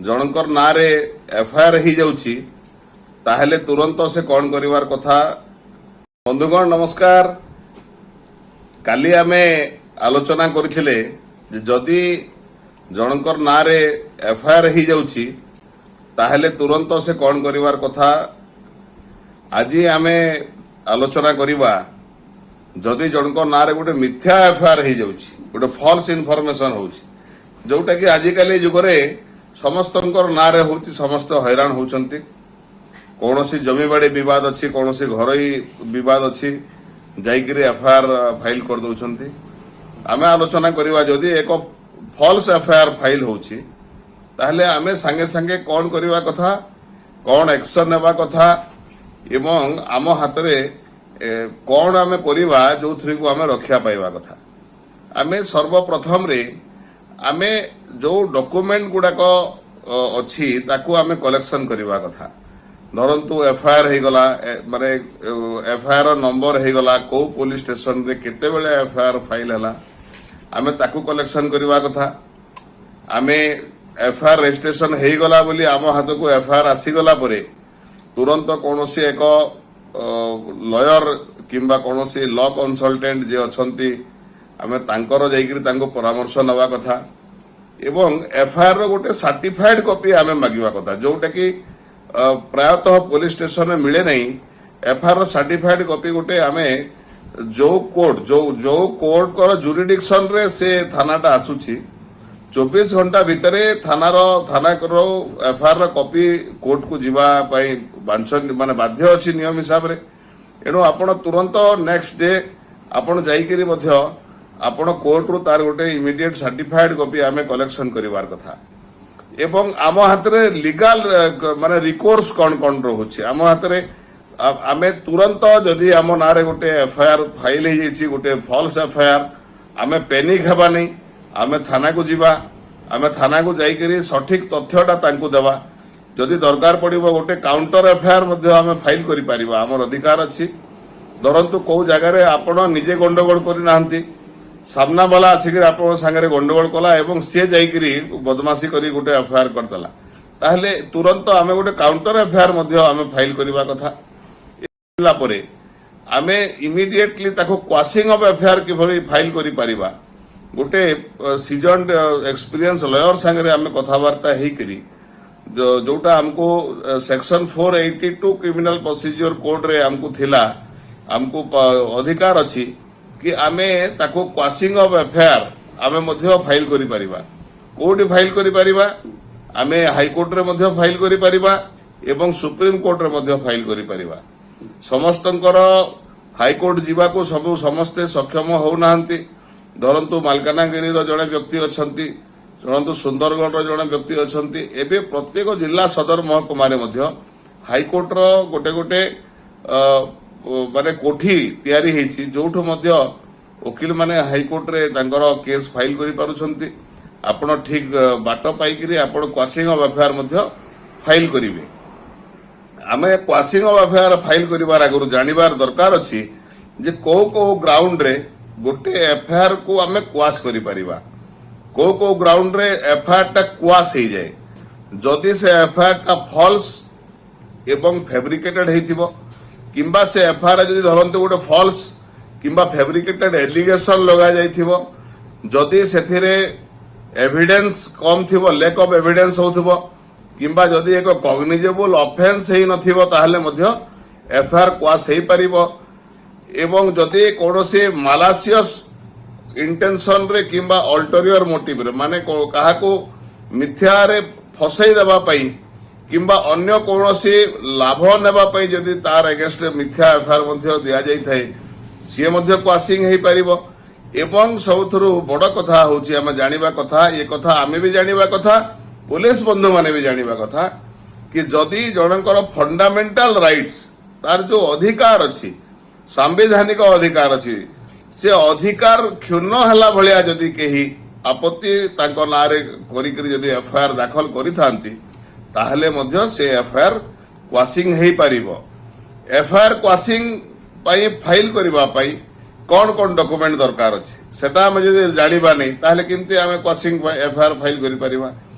ଜଣଙ୍କର ନାଁରେ ଏଫଆଇଆର ହେଇଯାଉଛି, ତାହେଲେ ତୁରନ୍ତ ସେ କଣ କରିବାର କଥା? ବନ୍ଧୁଗଣ, ନମସ୍କାର। କାଲି ଆମେ ଆଲୋଚନା କରିଥିଲେ ଯେ ଯଦି ଜଣଙ୍କର ନାଁରେ ଏଫଆଇଆର ହେଇଯାଉଛି, ତାହେଲେ ତୁରନ୍ତ ସେ କଣ କରିବାର କଥା। ଆଜି ଆମେ ଆଲୋଚନା କରିବା, ଯଦି ଜଣଙ୍କ ନାଁରେ ଗୋଟେ ମିଥ୍ୟା ଏଫଆଇଆର ହେଇଯାଉଛି, ଗୋଟେ ଫଲ୍ସ ଇନଫର୍ମେସନ ହଉଛି, ଯୋଉଟା କି ଆଜିକାଲି ଯୁଗରେ ସମସ୍ତଙ୍କର ନାଁରେ ହଉଛି, ସମସ୍ତେ ହଇରାଣ ହଉଛନ୍ତି। କୌଣସି ଜମିବାଡ଼ି ବିବାଦ ଅଛି, କୌଣସି ଘରୋଇ ବିବାଦ ଅଛି, ଯାଇକିରି ଏଫଆଇଆର ଫାଇଲ କରିଦଉଛନ୍ତି। ଆମେ ଆଲୋଚନା କରିବା, ଯଦି ଏକ ଫଲ୍ସ ଏଫଆଇଆର ଫାଇଲ ହଉଛି, ତାହେଲେ ଆମେ ସାଙ୍ଗେ ସାଙ୍ଗେ କଣ କରିବା କଥା, କଣ ଆକ୍ସନ ନେବା କଥା ଏବଂ ଆମ ହାତରେ କଣ ଆମେ କରିବା ଯୋଉଥିରେ ଆମେ ରକ୍ଷା ପାଇବା କଥା। ଆମେ ସର୍ବପ୍ରଥମରେ ଆମେ ଯୋଉ ଡକୁମେଣ୍ଟ ଗୁଡାକ ଅଛି, ତାକୁ ଆମେ କଲେକ୍ସନ କରିବା କଥା। ଧରନ୍ତୁ ଏଫଆଇଆର ହେଇଗଲା, ମାନେ ଏଫଆଇଆର ନମ୍ବର ହେଇଗଲା, କୋଉ ପୋଲିସ ଷ୍ଟେସନରେ କେତେବେଳେ ଏଫଆଇଆର ଫାଇଲ ହେଲା, ଆମେ ତାକୁ କଲେକ୍ସନ କରିବା କଥା। ଆମେ ଏଫଆଇଆର ରେଜିଷ୍ଟ୍ରେସନ ହେଇଗଲା ବୋଲି ଆମ ହାତକୁ ଏଫଆଇଆର ଆସିଗଲା ପରେ ତୁରନ୍ତ କୌଣସି ଏକ ଲୟର କିମ୍ବା କୌଣସି ଲ କନସଲଟେଣ୍ଟ ଯିଏ ଅଛନ୍ତି, ଆମେ ତାଙ୍କର ଯାଇକରି ତାଙ୍କୁ ପରାମର୍ଶ ନେବା କଥା ଏବଂ ଏଫଆଇଆର ର ଗୋଟେ ସାର୍ଟିଫାଏଡ କପି ଆମେ ମାଗିବା କଥା, ଯୋଉଟା କି ପ୍ରାୟତଃ ପୋଲିସ ଷ୍ଟେସନରେ ମିଳେ ନାହିଁ। ଏଫଆଇଆର ର ସାର୍ଟିଫାଏଡ କପି ଗୋଟେ ଆମେ ଯୋଉ କୋର୍ଟ, ଯୋଉ ଯୋଉ କୋର୍ଟଙ୍କର ଜୁରିଡିକ୍ସନରେ ସେ ଥାନାଟା ଆସୁଛି, 24 ଘଣ୍ଟା ଭିତରେ ଥାନାର ଏଫଆଇଆର ର କପି କୋର୍ଟକୁ ଯିବା ପାଇଁ ବାଞ୍ଛ ମାନେ ବାଧ୍ୟ ଅଛି ନିୟମ ହିସାବରେ। ଏଣୁ ଆପଣ ତୁରନ୍ତ ନେକ୍ସଟ ଡେ ଆପଣ ଯାଇକିରି ମଧ୍ୟ ଆପଣ କୋର୍ଟରୁ ତାର ଗୋଟେ ଇମିଡିଏଟ ସାର୍ଟିଫାଏଡ କପି ଆମେ କଲେକ୍ସନ କରିବାର କଥା। ଏବଂ ଆମ ହାତରେ ଲିଗାଲ ମାନେ ରିକୋର୍ସ କଣ କଣ ରହୁଛି ଆମ ହାତରେ? ଆମେ ତୁରନ୍ତ ଯଦି ଆମ ନାଁରେ ଗୋଟେ ଏଫଆଇଆର ଫାଇଲ ହେଇଯାଇଛି, ଗୋଟେ ଫଲ୍ସ ଏଫଆଇଆର, ଆମେ ପେନିକ ହେବାନି। ଆମେ ଥାନାକୁ ଯିବା। ଆମେ ଥାନାକୁ ଯାଇକରି ସଠିକ ତଥ୍ୟଟା ତାଙ୍କୁ ଦେବା। ଯଦି ଦରକାର ପଡିବ, ଗୋଟେ କାଉଣ୍ଟର ଏଫଆଇଆର ମଧ୍ୟ ଆମେ ଫାଇଲ କରିପାରିବା, ଆମର ଅଧିକାର ଅଛି। ଧରନ୍ତୁ କୋଉ ଜାଗାରେ ଆପଣ ନିଜେ ଗଣ୍ଡଗୋଳ କରିନାହାନ୍ତି, ସାମ୍ନା ବାଲା ଆସିକିରି ଆପଣଙ୍କ ସାଙ୍ଗରେ ଗଣ୍ଡଗୋଳ କଲା ଏବଂ ସିଏ ଯାଇକିରି ବଦମାସି କରି ଗୋଟେ ଏଫଆଇଆର କରିଦେଲା, ତାହେଲେ ତୁରନ୍ତ ଆମେ ଗୋଟେ କାଉଣ୍ଟର ଏଫଆଇଆର ମଧ୍ୟ ଆମେ ଫାଇଲ କରିବା କଥା। ହେଲା ପରେ ଆମେ ଇମିଡିଏଟଲି ତାକୁ କ୍ୱାସିଂ ଅଫ ଏଫଆଇଆର କିଭଳି ଫାଇଲ କରିପାରିବା, ଗୋଟେ ସିଜନ୍ଡ ଏକ୍ସପିରିଏନ୍ସ ଲୟର ସାଙ୍ଗରେ ଆମେ କଥାବାର୍ତ୍ତା ହେଇକରି, ଯୋଉଟା ଆମକୁ ସେକ୍ସନ 482 କ୍ରିମିନାଲ ପ୍ରୋସିଜିଓର କୋଡରେ ଆମକୁ ଥିଲା, ଆମକୁ ଅଧିକାର ଅଛି କି ଆମେ ତାକୁ କ୍ୱାସିଂ ଅଫ ଏଫଆଇଆର ଆମେ ମଧ୍ୟ ଫାଇଲ କରିପାରିବା। କୋଉଠି ଫାଇଲ କରିପାରିବା? ଆମେ ହାଇକୋର୍ଟରେ ମଧ୍ୟ ଫାଇଲ କରିପାରିବା ଏବଂ ସୁପ୍ରିମ କୋର୍ଟରେ ମଧ୍ୟ ଫାଇଲ କରିପାରିବା। ସମସ୍ତଙ୍କର ହାଇକୋର୍ଟ ଯିବାକୁ ସମସ୍ତେ ସକ୍ଷମ ହଉନାହାନ୍ତି। ଧରନ୍ତୁ ମାଲକାନଗିରିର ଜଣେ ବ୍ୟକ୍ତି ଅଛନ୍ତି, ଧରନ୍ତୁ ସୁନ୍ଦରଗଡ଼ର ଜଣେ ବ୍ୟକ୍ତି ଅଛନ୍ତି। ଏବେ ପ୍ରତ୍ୟେକ ଜିଲ୍ଲା ସଦର ମହକୁମାରେ ମଧ୍ୟ ହାଇକୋର୍ଟର ଗୋଟେ ଗୋଟେ ମାନେ କୋଠି ତିଆରି ହେଇଛି, ଯୋଉଠୁ ମଧ୍ୟ ଓକିଲମାନେ ହାଇକୋର୍ଟରେ ତାଙ୍କର କେସ୍ ଫାଇଲ କରିପାରୁଛନ୍ତି। ଆପଣ ଠିକ ବାଟ ପାଇକିରି ଆପଣ କ୍ୱାସିଂ ଅଫ ଏଫଆଇଆର ମଧ୍ୟ ଫାଇଲ କରିବେ। ଆମେ କ୍ୱାସିଂ ଅଫ ଏଫଆଇଆର ଫାଇଲ କରିବାର ଆଗରୁ ଜାଣିବାର ଦରକାର ଅଛି ଯେ କୋଉ କୋଉ ଗ୍ରାଉଣ୍ଡରେ ଗୋଟେ ଏଫଆଇଆର କୁ ଆମେ କ୍ୱାସ କରିପାରିବା, କୋଉ କୋଉ ଗ୍ରାଉଣ୍ଡରେ ଏଫଆଇଆର ଟା କ୍ୱାସ ହେଇଯାଏ। ଯଦି ସେ ଏଫଆଇଆର ଟା ଫଲ୍ସ ଏବଂ ଫେବ୍ରିକେଟେଡ ହେଇଥିବ, କିମ୍ବା ସେ ଏଫଆଇଆର ଯଦି ଧରନ୍ତୁ ଗୋଟେ ଫଲ୍ସ କିମ୍ବା ଫେବ୍ରିକେଟେଡ ଏଲିଗେସନ ଲଗାଯାଇଥିବ, ଯଦି ସେଥିରେ ଏଭିଡେନ୍ସ କମ ଥିବ, ଲେକ୍ ଅଫ ଏଭିଡେନ୍ସ ହଉଥିବ, କିମ୍ବା ଯଦି ଏକ କଗ୍ନିଜେବୁଲ ଅଫେନ୍ସ ହେଇନଥିବ, ତାହେଲେ ମଧ୍ୟ ଏଫଆଇଆର କ୍ୱାସ ହେଇପାରିବ। ଏବଂ ଯଦି କୌଣସି ମାଲାସିୟସ୍ ଇଣ୍ଟେନସନରେ କିମ୍ବା ଅଲ୍ଟେରିୟର ମୋଟିଭରେ, ମାନେ କାହାକୁ ମିଥ୍ୟାରେ ଫସେଇ ଦେବା ପାଇଁ କିମ୍ବା ଅନ୍ୟ କୌଣସି ଲାଭ ନେବା ପାଇଁ ଯଦି ତାର ଏଗେନଷ୍ଟରେ ମିଥ୍ୟା ଏଫଆଇଆର ମଧ୍ୟ ଦିଆଯାଇଥାଏ, ସିଏ ମଧ୍ୟ କ୍ୱାସିଂ ହେଇପାରିବ। ଏବଂ ସବୁଥିରୁ ବଡ କଥା ହଉଛି, ଆମେ ଜାଣିବା କଥା, ଏ କଥା ଆମେ ବି ଜାଣିବା କଥା, ପୋଲିସ ବନ୍ଧୁମାନେ ବି ଜାଣିବା କଥା କି ଯଦି ଜଣଙ୍କର ଫଣ୍ଡାମେଣ୍ଟାଲ ରାଇଟ୍ସ, ତାର ଯୋଉ ଅଧିକାର ଅଛି, ସାମ୍ବିଧାନିକ ଅଧିକାର ଅଛି, ସେ ଅଧିକାର କ୍ଷୁଣ୍ଣ ହେଲା ଭଳିଆ ଯଦି କେହି ଆପତ୍ତି ତାଙ୍କ ନାଁରେ କରିକିରି ଯଦି ଏଫଆଇଆର ଦାଖଲ କରିଥାନ୍ତି, ତାହେଲେ ମଧ୍ୟ ସେ ଏଫଆଇଆର କ୍ୱାସିଂ ହେଇପାରିବ। ଏଫଆଇଆର କ୍ୱାସିଂ ପାଇଁ ଫାଇଲ କରିବା ପାଇଁ କଣ କଣ ଡକୁମେଣ୍ଟ ଦରକାର ଅଛି, ସେଟା ଆମେ ଯଦି ଜାଣିବାନି, ତାହେଲେ କେମିତି ଆମେ କ୍ୱାସିଂ ଏଫଆଇଆର ଫାଇଲ କରିପାରିବା?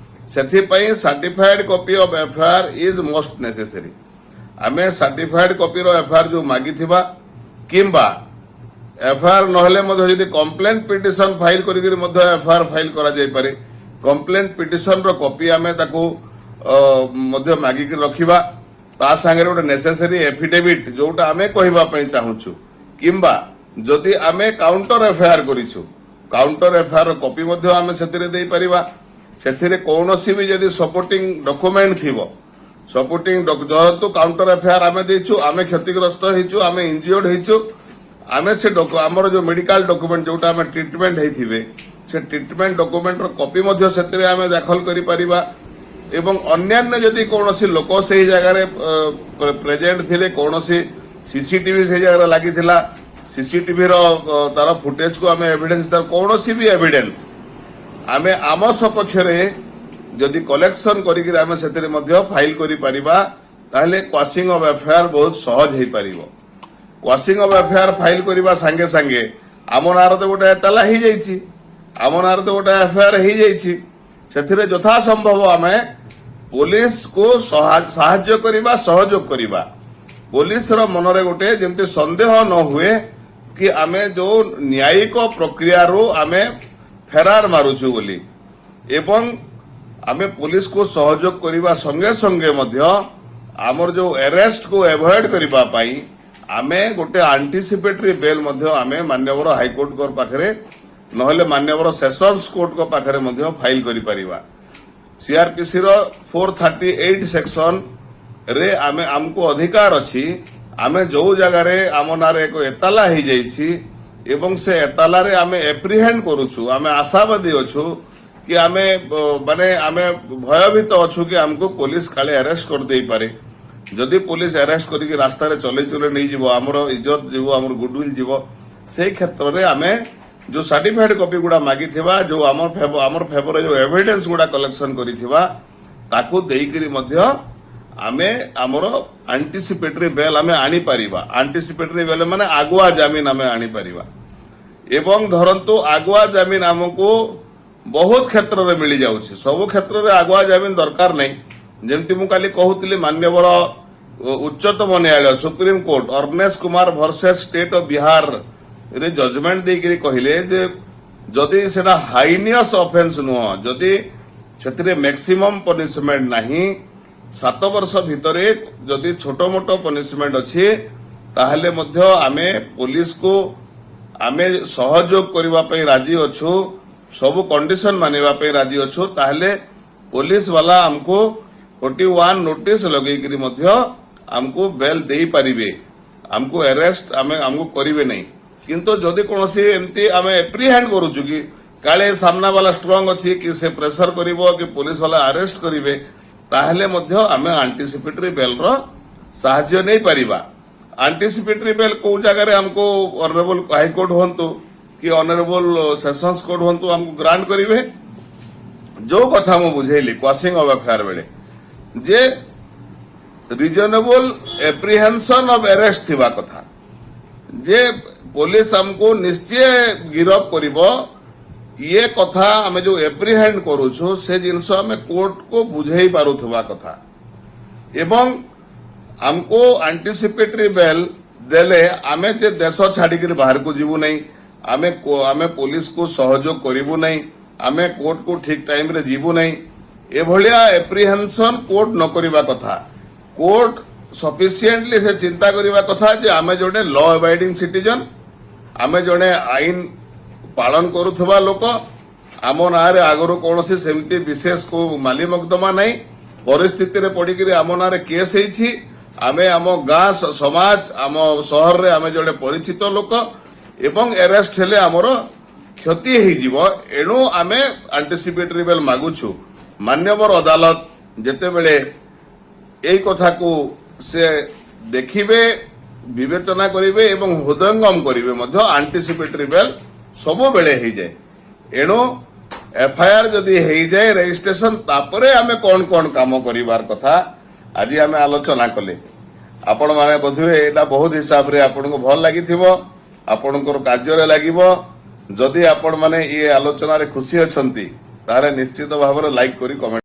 ସେଥିପାଇଁ certified copy of FIR is most necessary. ଆମେ ସାର୍ଟିଫାଏଡ୍ କପିର ଏଫଆଇଆର ଯୋଉ ମାଗିଥିବା, କିମ୍ବା ଏଫଆଇଆର ନହେଲେ ମଧ୍ୟ ଯଦି କମ୍ପ୍ଲେଣ୍ଟ ପିଟିସନ ଫାଇଲ କରିକିରି ମଧ୍ୟ ଏଫଆଇଆର ଫାଇଲ କରାଯାଇପାରେ, କମ୍ପ୍ଲେଣ୍ଟ ପିଟିସନର କପି ଆମେ ତାକୁ ମଧ୍ୟ ମାଗିକି ରଖିବା। ତା ସାଙ୍ଗରେ ଗୋଟେ ନେସେସରୀ ଏଫିଡେଭିଟ୍, ଯୋଉଟା ଆମେ କହିବା ପାଇଁ ଚାହୁଁଛୁ, କିମ୍ବା ଯଦି ଆମେ କାଉଣ୍ଟର ଏଫଆଇଆର କରିଛୁ, କାଉଣ୍ଟର ଏଫଆଇଆର କପି ମଧ୍ୟ ଆମେ ସେଥିରେ ଦେଇପାରିବା। ସେଥିରେ କୌଣସି ବି ଯଦି ସପୋର୍ଟିଂ ଡକୁମେଣ୍ଟ ଥିବ, ସପୋର୍ଟିଂ, ଧରନ୍ତୁ କାଉଣ୍ଟର ଏଫଆଇଆର ଆମେ ଦେଇଛୁ, ଆମେ କ୍ଷତିଗ୍ରସ୍ତ ହେଇଛୁ, ଆମେ ଇଞ୍ଜିଓର୍ଡ ହେଇଛୁ, ଆମେ ସେ ଆମର ଯୋଉ ମେଡିକାଲ ଡକୁମେଣ୍ଟ, ଯୋଉଟା ଆମେ ଟ୍ରିଟମେଣ୍ଟ ହେଇଥିବେ, ସେ ଟ୍ରିଟମେଣ୍ଟ ଡକୁମେଣ୍ଟର କପି ମଧ୍ୟ ସେଥିରେ ଆମେ ଦାଖଲ କରିପାରିବା। ଏବଂ ଅନ୍ୟାନ୍ୟ ଯଦି କୌଣସି ଲୋକ ସେଇ ଜାଗାରେ ପ୍ରେଜେଣ୍ଟ ଥିଲେ, କୌଣସି ସିସିଟିଭି ସେଇ ଜାଗାରେ ଲାଗିଥିଲା, ସିସିଟିଭିର ତାର ଫୁଟେଜକୁ ଆମେ ଏଭିଡେନ୍ସ, କୌଣସି ବି ଏଭିଡେନ୍ସ ଆମେ ଆମ ସପକ୍ଷରେ ଯଦି କଲେକ୍ସନ କରିକି ଆମେ ସେଥିରେ ମଧ୍ୟ ଫାଇଲ କରିପାରିବା, ତାହେଲେ କ୍ୱାସିଂ ଅଫ ଏଫଆଇଆର ବହୁତ ସହଜ ହେଇପାରିବ। କ୍ୱାସିଂ ଅଫ ଏଫଆଇଆର ଫାଇଲ କରିବା ସାଙ୍ଗେ ସାଙ୍ଗେ ଆମ ନାଁରେ ତ ଗୋଟେ ଏତଲା ହେଇଯାଇଛି, ଆମ ନାଁରେ ତ ଗୋଟେ ଏଫଆଇଆର ହେଇଯାଇଛି। ସେଥିରେ ଯଥାସମ୍ଭବ ଆମେ ପୋଲିସକୁ ସାହାଯ୍ୟ କରିବା, ସହଯୋଗ କରିବା। ପୋଲିସର ମନରେ ଗୋଟେ ଯେମିତି ସନ୍ଦେହ ନ ହୁଏ କି ଆମେ ଯୋଉ ନ୍ୟାୟିକ ପ୍ରକ୍ରିୟାରୁ ଆମେ ଫେରାର ମାରୁଛୁ ବୋଲି। ଏବଂ ଆମେ ପୋଲିସକୁ ସହଯୋଗ କରିବା ସଙ୍ଗେ ସଙ୍ଗେ ମଧ୍ୟ ଆମର ଯୋଉ ଆରେଷ୍ଟକୁ ଆଭଏଡ କରିବା ପାଇଁ ଆମେ ଗୋଟେ ଆଣ୍ଟିସିପେଟରୀ ବେଲ୍ ମଧ୍ୟ ଆମେ ମାନ୍ୟବର ହାଇକୋର୍ଟଙ୍କ ପାଖରେ, ନହେଲେ ମାନ୍ୟବର ସେସନ୍ସ କୋର୍ଟଙ୍କ ପାଖରେ ମଧ୍ୟ ଫାଇଲ କରିପାରିବା। ସିଆରପିସି ର 438 ସେକ୍ସନ ରେ ଆମକୁ ଅଧିକାର ଅଛି। ଆମେ ଯୋଉ ଜାଗାରେ ଆମ ନାଁରେ ଏକ ଏତାଲା ହେଇଯାଇଛି ଏବଂ ସେ ଏତାଲାରେ ଆମେ ଏପ୍ରିହେଣ୍ଡ କରୁଛୁ, ଆମେ ଆଶାବାଦୀ ଅଛୁ କି ଆମେ ମାନେ ଆମେ ଭୟଭୀତ ଅଛୁ କି ଆମକୁ ପୋଲିସ କାଳେ ଆରେଷ୍ଟ କରିଦେଇପାରେ। ଯଦି ପୋଲିସ ଆରେଷ୍ଟ କରିକି ରାସ୍ତାରେ ଚଲେଇ ଚଲେଇ ନେଇଯିବ, ଆମର ଇଜ୍ଜତ ଯିବ, ଆମର ଗୁଡୱିଲ୍ ଯିବ। ସେଇ କ୍ଷେତ୍ରରେ ଆମେ ଯୋଉ ସାର୍ଟିଫାଇଡ କପି ଗୁଡା ମାଗିଥିବା, ଯୋଉ ଆମର ଫେଭରରେ ଯୋଉ ଏଭିଡେନ୍ସ ଗୁଡା କଲେକ୍ସନ କରିଥିବା, ତାକୁ ଦେଇକିରି ମଧ୍ୟ ଆମେ ଆମର ଆଣ୍ଟିସିପେଟରୀ ବେଲ୍ ଆମେ ଆଣିପାରିବା। ଆଣ୍ଟିସିପେଟରୀ ବେଲ୍ ମାନେ ଆଗୁଆ ଜାମିନ ଆମେ ଆଣିପାରିବା। ଏବଂ ଧରନ୍ତୁ ଆଗୁଆ ଜାମିନ ଆମକୁ ବହୁତ କ୍ଷେତ୍ରରେ ମିଳିଯାଉଛି, ସବୁ କ୍ଷେତ୍ରରେ ଆଗୁଆ ଜାମିନ ଦରକାର ନାହିଁ। ଯେମିତି ମୁଁ କାଲି କହୁଥିଲି, ମାନ୍ୟବର ଉଚ୍ଚତମ ନ୍ୟାୟାଳୟ, supreme court, Arnesh Kumar versus state of Bihar ରେ ଜଜମେଣ୍ଟ ଦେଇକିରି କହିଲେ ଯେ ଯଦି ସେଟା ହାଇନିୟସ ଅଫେନ୍ସ ନୁହଁ, ଯଦି ସେଥିରେ ମ୍ୟାକ୍ସିମମ୍ ପନିଶମେଣ୍ଟ ନାହିଁ, 7 ବର୍ଷ ଭିତରେ ଯଦି ଛୋଟ ମୋଟ ପନିଶମେଣ୍ଟ ଅଛି, ତାହେଲେ ମଧ୍ୟ ଆମେ ପୋଲିସକୁ ଆମେ ସହଯୋଗ କରିବା ପାଇଁ ରାଜି ଅଛୁ, ସବୁ କଣ୍ଡିସନ ମାନିବା ପାଇଁ ରାଜି ଅଛୁ, ତାହେଲେ ପୋଲିସ ବାଲା ଆମକୁ 41 ନୋଟିସ ଲଗେଇକିରି ମଧ୍ୟ ଆମକୁ ବେଲ୍ ଦେଇପାରିବେ। ଆମକୁ ଆରେଷ୍ଟ ଆମକୁ କରିବେ ନାହିଁ। କିନ୍ତୁ ଯଦି କୌଣସି ଏମିତି ଆମେ ଏପ୍ରିହେଣ୍ଡ କରୁଛୁ କି କାଳେ ସାମ୍ନା ବାଲା ଷ୍ଟ୍ରଙ୍ଗ ଅଛି, କି ସେ ପ୍ରେସର କରିବ, କି ପୋଲିସ ବାଲା ଆରେଷ୍ଟ କରିବେ, ତାହେଲେ ମଧ୍ୟ ଆମେ ଆଣ୍ଟିସିପେଟରୀ ବେଲ୍ର ସାହାଯ୍ୟ ନେଇପାରିବା। ଆଣ୍ଟିସିପେଟରୀ ବେଲ୍ କୋଉ ଜାଗାରେ ଆମକୁ ଅନରେବଲ ହାଇକୋର୍ଟ ହୁଅନ୍ତୁ କି ଅନରେବଲ ସେସନ୍ସ କୋର୍ଟ ହୁଅନ୍ତୁ, ଆମକୁ ଗ୍ରାଣ୍ଟ କରିବେ? ଯୋଉ କଥା ମୁଁ ବୁଝେଇଲି କ୍ୱାସିଂ ଅଫ ଏଫଆଇଆର ବେଳେ ଯେ ରିଜନେବଲ ଏପ୍ରିହେନ୍ସନ ଅଫ ଆରେଷ୍ଟ ଥିବା କଥା, ଯେ ପୋଲିସ ଆମକୁ ନିଶ୍ଚୟ ଗିରଫ କରିବ, ଇଏ କଥା ଆମେ ଯୋଉ ଏପ୍ରିହେଣ୍ଡ କରୁଛୁ, ସେ ଜିନିଷ ଆମେ କୋର୍ଟକୁ ବୁଝେଇ ପାରୁଥିବା କଥା। ଏବଂ ଆମକୁ ଆଣ୍ଟିସିପେଟରୀ ବେଲ୍ ଦେଲେ ଆମେ ଯେ ଦେଶ ଛାଡିକିରି ବାହାରକୁ ଯିବୁ ନାହିଁ, ଆମେ ପୋଲିସକୁ ସହଯୋଗ କରିବୁ ନାହିଁ, ଆମେ କୋର୍ଟକୁ ଠିକ ଟାଇମରେ ଯିବୁ ନାହିଁ, ଏଭଳିଆ ଏପ୍ରିହେନ୍ସନ କୋର୍ଟ ନ କରିବା କଥା। କୋର୍ଟ ସଫିସିଏଣ୍ଟଲି ସେ ଚିନ୍ତା କରିବା କଥା ଯେ ଆମେ ଜଣେ ଲ ଆବାଇଡିଂ ସିଟିଜନ, ଆମେ ଜଣେ ଆଇନ ପାଳନ କରୁଥିବା ଲୋକ, ଆମ ନାଁରେ ଆଗରୁ କୌଣସି ସେମିତି ବିଶେଷ କୋଉ ମାଲି ମକଦ୍ଦମା ନାହିଁ, ପରିସ୍ଥିତିରେ ପଡିକିରି ଆମ ନାଁରେ କେସ୍ ହେଇଛି, ଆମେ ଆମ ଗାଁ, ସମାଜ, ଆମ ସହରରେ ଆମେ ଜଣେ ପରିଚିତ ଲୋକ ଏବଂ ଆରେଷ୍ଟ ହେଲେ ଆମର କ୍ଷତି ହେଇଯିବ, ଏଣୁ ଆମେ ଆଣ୍ଟିସିପେଟରୀ ବେଲ୍ ମାଗୁଛୁ। ମାନ୍ୟବର ଅଦାଲତ ଯେତେବେଳେ ଏଇ କଥାକୁ ସେ ଦେଖିବେ, ବିବେଚନା କରିବେ ଏବଂ ହୃଦୟଙ୍ଗମ କରିବେ, ମଧ୍ୟ ଆଣ୍ଟିସିପେଟରୀ ବେଲ୍ ସବୁବେଳେ ହେଇଯାଏ। ଏଣୁ ଏଫଆଇଆର ଯଦି ହେଇଯାଏ ରେଜିଷ୍ଟ୍ରେସନ, ତାପରେ ଆମେ କଣ କଣ କାମ କରିବାର କଥା ଆଜି ଆମେ ଆଲୋଚନା କଲେ। ଆପଣମାନେ ବୋଧହୁଏ ଏଇଟା ବହୁତ ହିସାବରେ ଆପଣଙ୍କୁ ଭଲ ଲାଗିଥିବ, ଆପଣଙ୍କର କାର୍ଯ୍ୟରେ ଲାଗିବ। ଯଦି ଆପଣମାନେ ଏ ଆଲୋଚନାରେ ଖୁସି ଅଛନ୍ତି, ତାହେଲେ ନିଶ୍ଚିତ ଭାବରେ ଲାଇକ୍ କରି କମେଣ୍ଟ